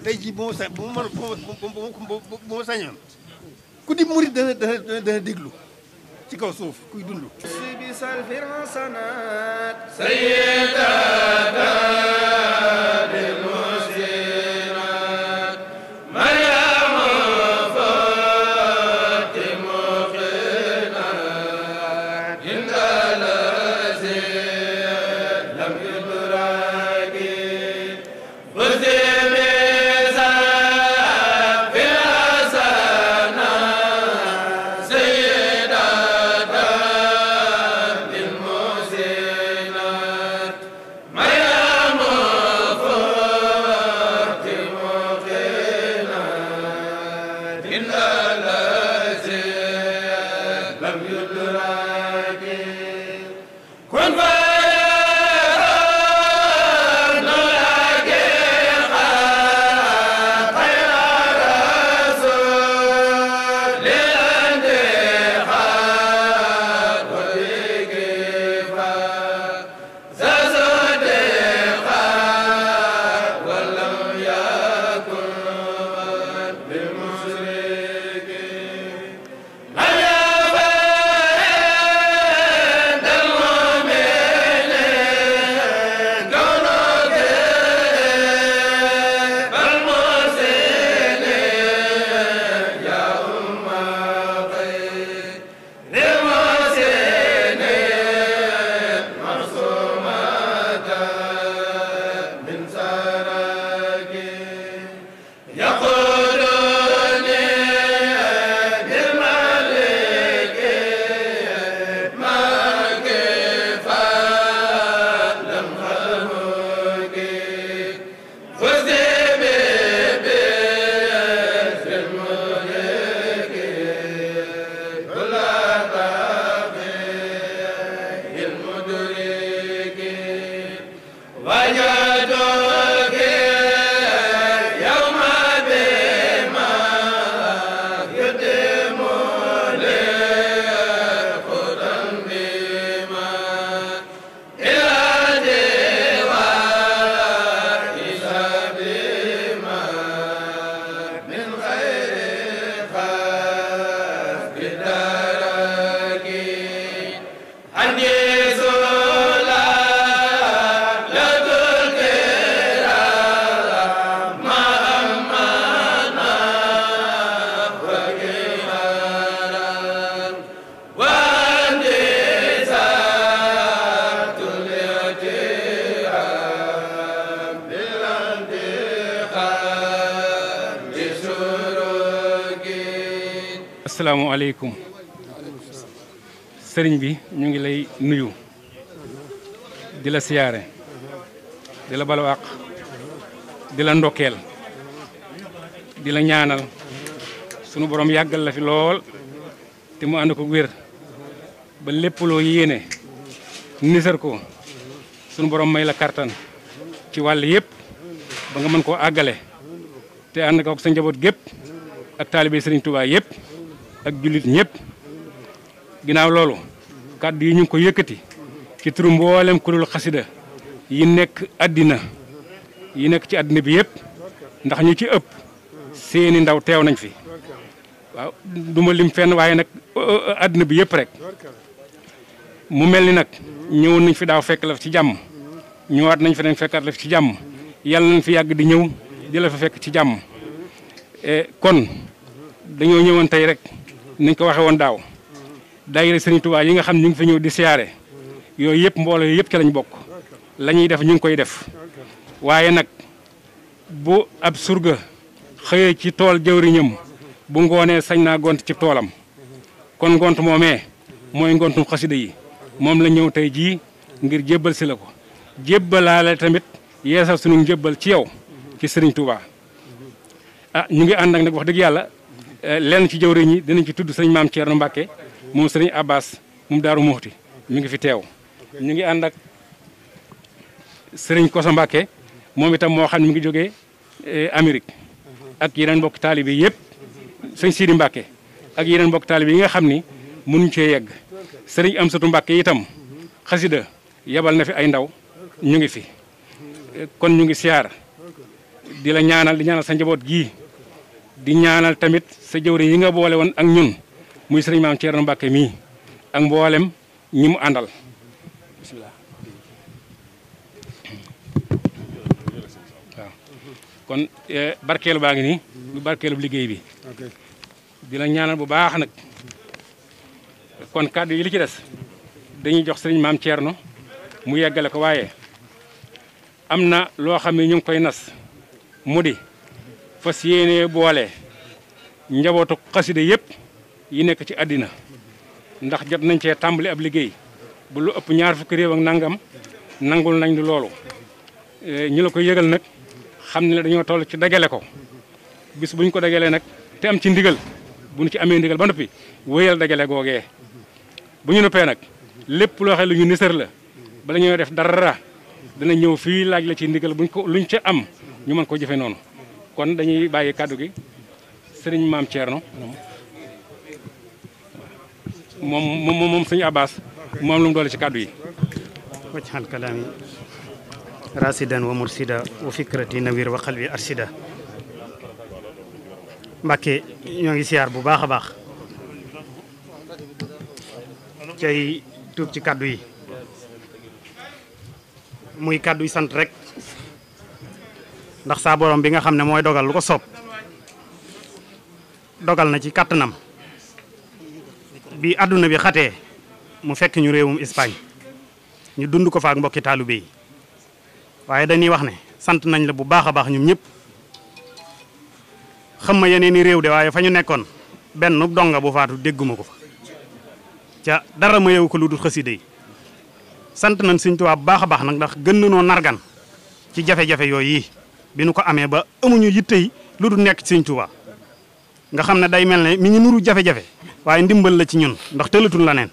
tey jii bu ma sañoon ku di murit dana déglu ci kaw suuf kuy dund. asalaamaaleykum sëriñ bi ñu ngi lay nuyu di la siyaare di la balu àq di la ndokkeel di la ñaanal sunu borom yàggal la fi lool te mu ànd ko wér ba lépp loo yéene nisar ko sunu borom may la kartan ci wàll yëpp ba nga mën koo àggale te ànd ko ak sa njaboot gépp ak taalibe sëriñ Touba yëpp ak jullit ñëpp ginnaaw loolu kàddu yi ñu ngi ko yëkkati ci turu mboolem kuréelu xasida yi nekk àddina yi nekk ci àddina bi yëpp ndax ñu ci ëpp seeni ndaw teew nañ fi waaw du ma lim fenn waaye nag àddina bi yëpp rek mu mel ni nag ñëwoon nañ fi daaw fekk la ci jàmm ñëwaat nañ fi nañ fekkaat la fi ci jàmm yàlla nañ fi yàgg di ñëw di la fa fekk ci jàmm kon dañoo ñëwoon tey rek niñ ko waxee woon daaw daayira Sëriñ Tuubaa yi nga xam ñu ngi fi ñëw di siyaare yooyu yëpp mbooloo yëpp ci lañ bokk la ñuy def ñu ngi koy def waaye nag bu ab surga xëyee ci tool jëwriñam bu ngoonee sañ naa gont ci toolam kon ngont moomee mooy ngontum xasida yi moom la ñëw tey jii ngir jébbal si la ko jébbalaale tamit yeesal sunu njébbal ci yow ci Sëriñ Tuubaa ah ñu ngi ànd ak nag wax dëgg yàlla lenn ci jëwriñ ñi dinañ ci tudd sëriñ maam Thierno Mbacke moom sëriñ Abbas moom Daaru Muxti mi ngi fi teew ñu ngi ànd ak sëriñ Koso Mbacke moom itam moo xam ne mi ngi jógee Amérique ak yeneen mbokk taalibe yëpp sëñ Sidi Mbacke ak yeneen mbokk taalibe yi nga xam ni mënuñ cee yegg sëriñ Amsatu Mbacke itam xasida yebal na fi ay ndaw ñu ngi fi kon ñu ngi siyaar di la ñaanal di ñaanal sa njaboot gii di ñaanal tamit sa jëwriñ yi nga boole woon ak ñun muy sëriñ Maam Thierno Mbacke mii ak mboolem ñi mu àndal bismillah waaw kon barkeelu baa ngi nii lu barkeelu liggéey bi di la ñaanal bu baax nag kon kàddu yi li ci des dañuy jox sëriñ Maam Thierno mu yeggale ko waaye am na loo xam ne ñu ngi koy nas mu di fas yéene boole njabootu xasida yëpp yi nekk ci àddina ndax jot nañ cee tàmbali ab liggéey bu lu ëpp ñaar fukki réew ak nangam nangul nañ loolu ñu la ko yëgal nag xam ne dañoo toll ci dagale ko bis buñ ko dagalee nag te am ci ndigal bu ñu ci amee ndigal ba noppi wéyal dagale googee bu ñu noppee nag lépp loo xam lu ñu nisër la bala ñoo def dara dana ñëw fii laaj la ci ndigal luñ ca am ñu mën ko jëfe noonu kon dañuy bàyyi kàddu gi sëriñ Maam Thierno moom sëñ Abbas moom lu mu doole ci kàddu yi wajhal kalaami rasidan wa mursida wa fikrati nawir wa qalbi arsida Mbàkke ñoo ngi siyaar bu baax a baax cay tuub ci kàddu yi muy kàddu yi sant rek ndax saa borom bi nga xam ne mooy dogal lu ko soob dogal na ci kàttanam bi àdduna bi xatee mu fekk ñu réewum Espagne ñu dund ko fa ak mbokki taalibe yi waaye dañuy wax ne sant nañ la bu baax a baax ñun ñëpp xam ma yeneen i réew de waaye fa ñu nekkoon benn donga bu faatu dégguma ko fa ca dara ma yeewu ko lu dul xasida yi sant nañ Sëñ Tuubaa bu baax a baax nag ndax gën nañoo nargan ci jafe-jafe yooyu yi bi nu ko amee ba amuñu yitte yi lu dul nekk ci Sëñ Tuubaa nga xam ne day mel ne mi ngi nuru jafe-jafe waaye ndimbal la ci ñun ndax tëlatul la neen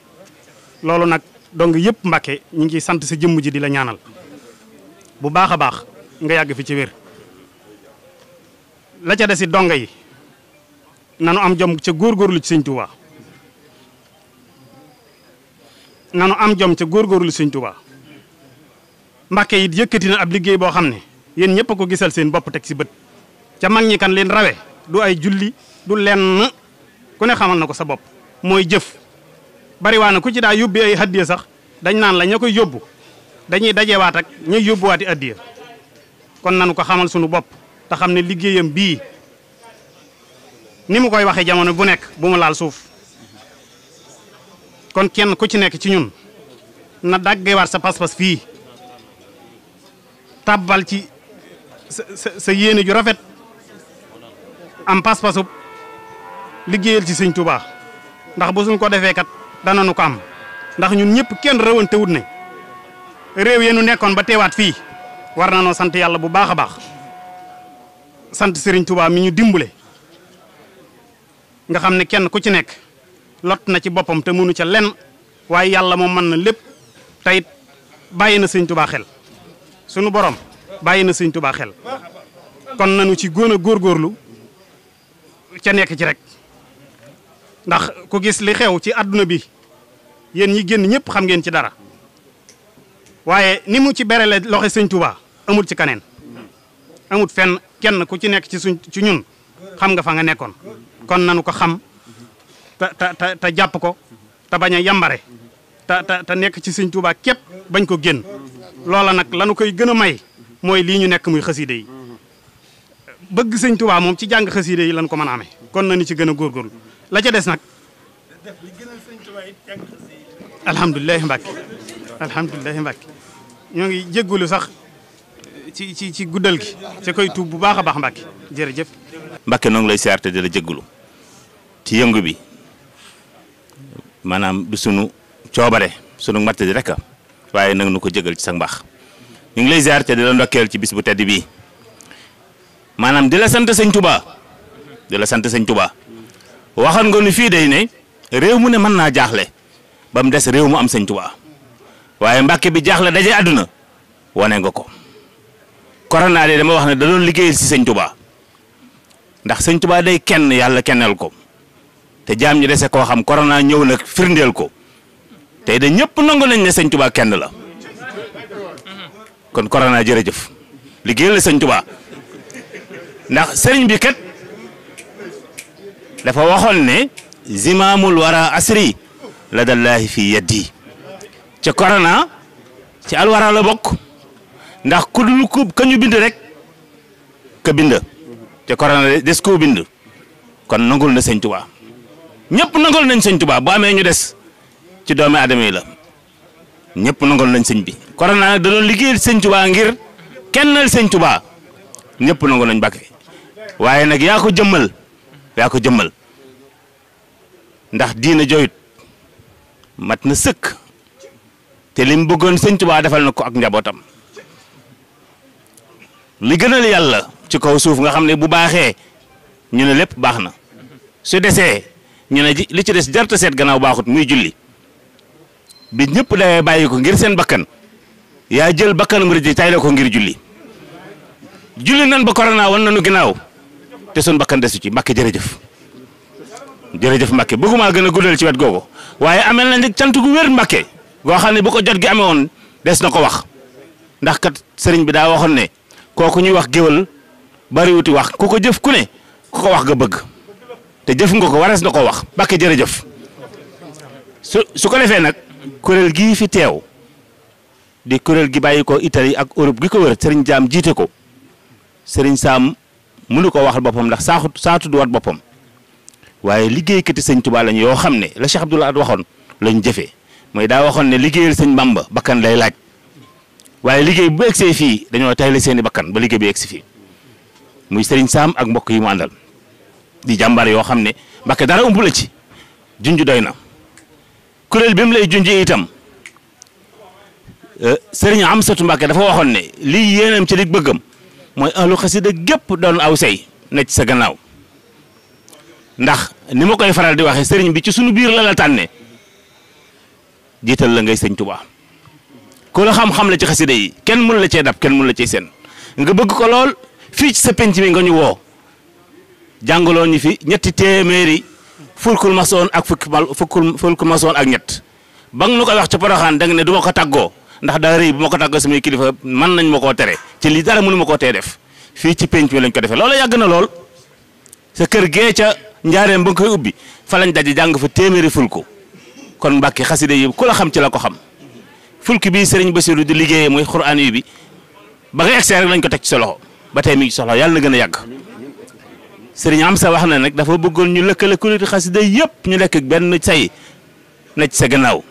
loolu nag dong yëpp Mbàkke ñu ngi sant sa jëmm ji di la ñaanal bu baax a baax nga yàgg fi ci wér la ca desi donga yi nanu am jom ca góorgóorlu ci Sëñ Tuubaa nanu am jom ca góorgóorlu Sëñ Tuubaa Mbàkke it yëkkati na ab liggéey boo xam ne yéen ñëpp a ko gisal seen bopp teg si bët ca mag ñi kan leen rawe du ay julli du lenn ku ne xamal na ko sa bopp mooy jëf bari waa na ku ci daa yóbbi ay addiya sax dañ naan la ña koy yóbbu dañuy dajewaat ak ñuy yóbbuwaati addiya kon nanu ko xamal sunu bopp te xam ne liggéeyam bii ni mu koy waxee jamono bu nekk bu mu laal suuf kon kenn ku ci nekk ci ñun na daggewaat sa pas-pas fii tabbal ci sa yéene ju rafet am pas-pasub liggéeyal ci Sëñ Tuubaa ndax bu suñ ko defee kat dana nu ko am ndax ñun ñëpp kenn rawante wut ne réew yi nu nekkoon ba teewaat fii war na noo sant yàlla bu baax a baax sant Sëriñ Tuubaa mi ñu dimbule nga xam ne kenn ku ci nekk lot na ci boppam te mënu ca lenn waaye yàlla moom mën na lépp tayit bàyyi na Sëñ Tuubaa xel sunu borom bàyyi na Sëñ Tuubaa xel kon nanu ci gën a góorgóorlu ca nekk ci rek ndax ku gis li xew ci àdduna bi yéen ñi génn ñëpp xam ngeen ci dara waaye ni mu ci berele loxo Sëñ Tuubaa amul ci kaneen amul fenn kenn ku ci nekk ci ñun xam nga fa nga nekkoon kon nanu ko xam te jàpp ko te bañ a yambare te nekk ci Sëñ Tuubaa képp bañ ko génn loola nag lanu koy gën a may mooy lii ñu nekk muy xaside yi bëgg Sëñ Tuubaa moom ci jàng xaside yi lañ ko mën a amee kon nañu ci gën a góorgóorlu la ca des nag alhamdulilahi Mbàkke alhamdulilahi Mbàkke ñoo ngi jéggulu sax ci guddal gi ca koy tuub bu baax a baax Mbàkke jërëjëf Mbàkke noo ngi lay siyaar te di la jéggulu ci yëngu bi maanaam du sunu coobare sunu matt di rek waaye nag nu ko jégal ci sa mbaax ñu ngi lay siyaar te di la ndokkeel ci bis bu tedd bii maanaam di la sant Sëñ Tuubaa di la sant Sëñ Tuubaa waxoon nga ni fii day ne réew mu ne mën naa jaaxle ba mu des réew mu am Sëñ Tuubaa waaye Mbàkke bi jaaxle daje àdduna wane nga ko corona de dama wax ne da doon liggéeyal si Sëñ Tuubaa ndax Sëñ Tuubaa day kenn yàlla kennal ko te jaam ñi dese koo xam corona ñëw nag firndeel ko tey da ñëpp nangu nañ ne Sëñ Tuubaa kenn la kon corona jërëjëf liggéeyal la Sëñ Tuubaa ndax sëriñ bi kat dafa waxoon ne zimaamul wara asri la dallahi fi yaddi ca corona ci alwara la bokk ndax ku dul ka ñu bind rek ka bind ca corona des koo bind kon nangul na sëñ Tuubaa ñëpp nangul nañ sëñ Tuubaa bu amee ñu des ci doomi aadama yi la ñëpp nangul nañ sëñ bi corona nag da doon liggéeyal sëñ Tuubaa ngir kennal sëñ Tuubaa ñëpp nangul nañ Mbàkke waaye nag yaa ko jëmmal ndax diina joyut mat na sëkk te lim bëggoon sëñ Tuubaa defal na ko ak njabootam li gënal yàlla ci kaw suuf nga xam ne bu baaxee ñu ne lépp baax na su desee ñu ne li ci des jarta seet gannaaw baaxut muy julli bi ñëpp dawee bàyyi ko ngir seen bakkan yaa jël bakkanam rëdd tay la ko ngir julli nan ba corona wan nañu ginnaaw te sun bakkan desu ci Mbàkke jërëjëf Mbàkke bëgguma gën a guddal ci wet googu waaye amel na nag cant gu wér Mbàkke goo xam ne bu ko jot gi amee woon des na ko wax ndax kat sëriñ bi daa waxoon ne kooku ñuy wax géwal bariwuti wax ku ko jëf ku ne ku ko wax nga bëgg te jëf nga ko warees na ko wax Mbàkke jërëjëf su ko defee nag kuréel gii fi teew di kuréel gi bàyyi ko Italie ak Europe gi ko wër sëriñ Jaam jiite ko sëriñ Saam mënu ko waxal boppam ndax saatu du wat boppam waaye liggéeykati sëñ Tuubaa lañ yoo xam ne la Cheikh Abdoul Ahad waxoon lañ jëfee mooy daa waxoon ne liggéeyal sëñ Bamba bakkan lay laaj waaye liggéey bu egsee fii dañoo tayle seeni bakkan ba liggéey bi egsi fii muy sëriñ Saam ak mbokk yi mu àndal di jàmbaar yoo xam ne Mbàkke dara ump la ci junj doy na kuréel bi mu lay junj itam sëriñ Amsatu Mbàkke dafa waxoon ne lii yéenam ci li bëggam mooy ahlu xasida gépp doon aw say ne ci sa gannaaw ndax ni ma koy faral di waxee sëriñ bi ci sunu biir la tànne jiital la ngay sëñ Tuubaa ku la xam-xam la ci xasida yi kenn mënu la cee dab kenn mënu la cee seen nga bëgg ko lool fii ci sa penc mi nga ñu woo jàngaloo ñu fi ñetti téeméeri fulkul masoon ak fulkul masoon ak ñett ba nga nu koy wax ca Poroxaan da nga ne du ma ko tàggoo ndax daa rëy bu ma ko tàggoo samay kilifa mën nañ ma koo tere ci li dara mënu ma koo tee def fii ci penc mi lañ ko defee loolu yàgg na lool sa kër gee ca njaareem ba nga koy ubbi fa lañ daje jàng fa téeméeri fulku kon Mbàkke xasida yi ku la xam ci la ko xam fulki bii sëriñ Basiru di liggéeyee mooy xuraan yi bi ba nga egsee rek lañ ko teg ci sa loxo ba tey mi ngi soxla yàlla na gën a yàgg sëriñ Amsa wax na nag dafa bëggoon ñu lëkkale kuréel xasida yëpp ñu lekk benn say na ci sa gannaaw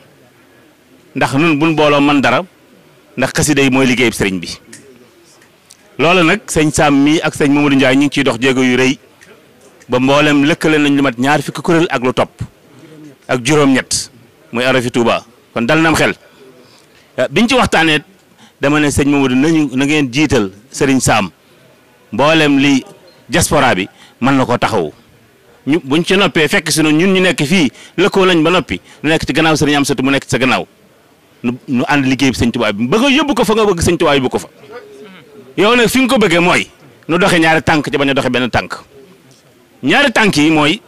ndax nun buñ booloo man dara ndax xasida yi mooy liggéeyub sëriñ bi loolu nag sëñ Sam mii ak sëñ Mamadou Ndiaye ñu ngi ciy dox jéego yu rëy ba mboolem lëkkale nañ lu mat ñaar fukki kuréel ak lu topp ak juróom-ñett muy arafi Touba kon dal nam xel biñ ci waxtaanee dama ne sëñ Mamadou na ngeen jiital sëriñ Sam mboolem li diaspora bi mën na koo taxawu ñu buñ ci noppee fekk si ñun ñu nekk fii lëkkoo lañ ba noppi nu nekk ci gannaaw sëriñ Amsatu mu nekk ci sa gannaaw nu ànd liggéey bi sëñ Tuubaa bi ba nga yóbbu ko fa nga bëgg sëñ Tuubaa yóbbu ko fa yow nag fi nga ko bëggee mooy nu doxe ñaari tànk ca bañ a doxe benn tànk ñaari tànk yi mooy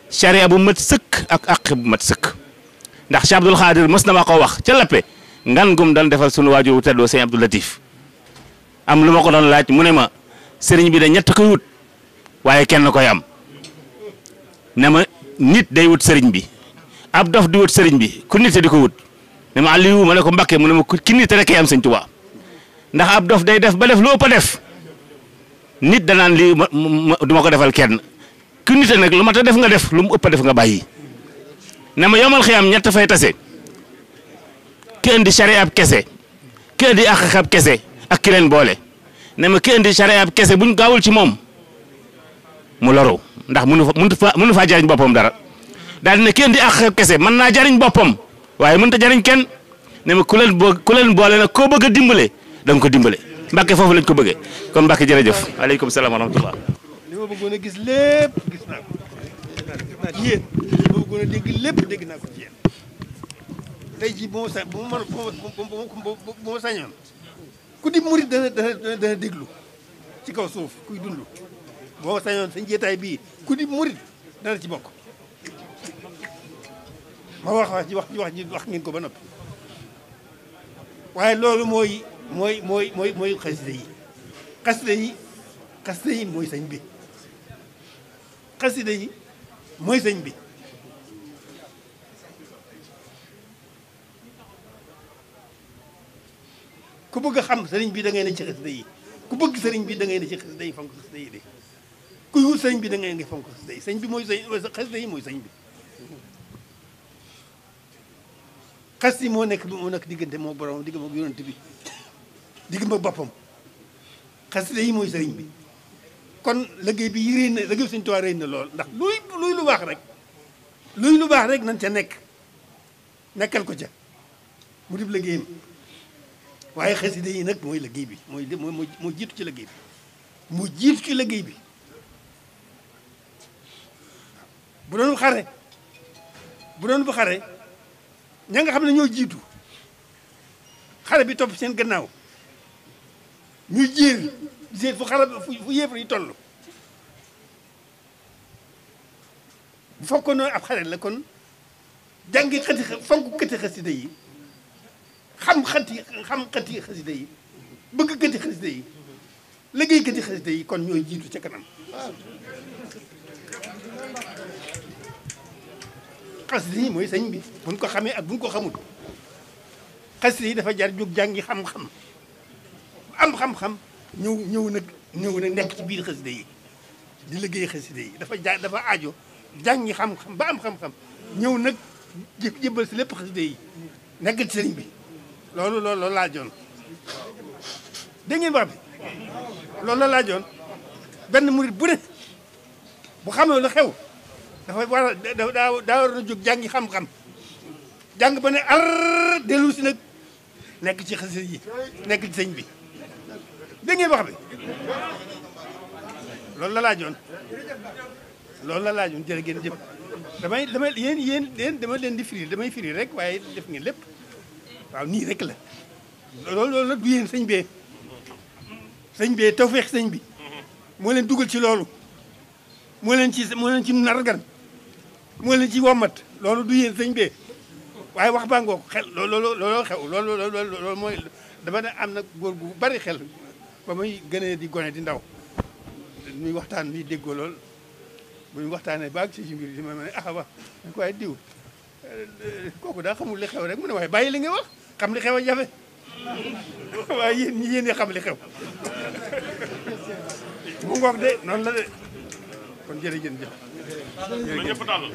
charia bu mat sëkk ak àq bu mat sëkk ndax Cheikh Abdoul Khadir mës na ma ko wax ca lappe ngan gum daan defal sunu waajur wu teddoo sëñ Abdou Latif am lu ma ko doon laaj mu ne ma sëriñ bi da ñett koy wut waaye kenn koy am ne ma nit day wut sëriñ bi ab dof di wut sëriñ bi ku nite di ko wut ne ma Aliou ma ne ko Mbàkke mu ne ma ki nite rek am sëñ Tuubaa ndax ab dof day def ba def lu ëpp a def nit danaan lii du ma ko defal kenn ku nite nag lu mat a def nga def lu mu ëpp a def nga bàyyi ne ma yomal xiyam ñett fay tase ki indi charia ab kese ki indi àq ab kese ak ki leen boole ne ma ki indi charia ab kese buñ gaawul ci moom mu loru ndax mënu faa jariñ boppam dara daal di ne ki indi àq ab kese mën naa jariñ boppam waaye mënut a jariñ kenn ne ma ku leen boole nag koo bëgg a dimbale da nga ko dimbale Mbàkke foofu lañ ko bëggee kon Mbàkke jërëjëf aleykum salaam wa rahmatullah li ma bëggoon a gis lépp gis naa ko ci yéen li ma bëggoon a dégg lépp dégg naa ko ci yéen tey jii bu ma sañoon ku di murit dana déglu ci kaw suuf kuy dund boo ma sañoon sa njeetaay bii ku di murit dana ci bokk ma wax ngeen ko ba noppi waaye loolu mooy xasida yi xasida yi mooy sëñ bi xasida yi mooy sëñ bi ku bëgg a xam sëriñ bi da ngay ne ci xasida yi ku bëgg sëriñ bi da ngay ne ci xasida yi fonk xasida yi de kuy wut sëriñ bi da ngay fonk xasida yi sëñ bi mooy sëñ xasida yi mooy sëñ bi xasida yi moo nekk diggante moo borom digg moo yonent bi digg ma boppam xasida yi mooy sëriñ bi kon liggéey bi réy na liggéey Sëriñ Tuubaa réy na lool ndax luy lu baax rek nañ ca nekkal ko ca mu dib liggéeyam waaye xasida yi nag mooy liggéey bi moo jiitu ci liggéey bi moo jiitu ci liggéey bi bu doon bu xare ña nga xam ne ñoo jiitu xare bi topp seen gannaaw ñuy jéer fu yéefar yi toll bu fekkoon ne ab xare la kon jàngi fonk këti xasida yi xam xati xasida yi bëgg këti xasida yi liggéey këti xasida yi kon ñooy jiitu ca kanam xasida yi mooy sëñ bi buñ ko xamee ak buñ ko xamul xasida yi dafa jar jóg jàngi xam-xam am xam-xam ñëw nag nekk ci biir xasida yi di liggéey xasida yi dafa aajo jàngi xam-xam ba am xam-xam ñëw nag jébbal si lépp xasida yi nekk ci sëriñ bi loolu laajoon dégg ngeen wax bi loolu la laajoon benn murit bu ne bu xamee lu xew dafa war a daa war a jóg jàngi xam-xam jàng ba ne ar dellu si nag nekk ci xasida yi nekk ci sëñ bi dégg ngeen wax bi loolu la laajoon jërë ngeen jëf damay yéen dama leen di firi damay firi rek waaye def ngeen lépp waaw nii rek la loolu nag du yéen sëñ bee tawfeex sëñ bi moo leen dugal ci loolu moo leen ci nargan moo leen ci wommat loolu du yéen sëñ bee waaye wax baa ngoo xel looloo xew loolu mooy dama ne am na góor gu bari xel ba muy gënee di gone di ndaw muy waxtaan muy déggoo lool bu ñu waxtaanee baag ci mbir yi ma ne wax dañ ko waaye diw kooku daa xamul li xew rek mu ne waaye bàyyi li nga wax xam li xew a jafe waaye yéen ñi xam li xew mu ngoog de noonu la de kon jërëjëf ñëpp tàll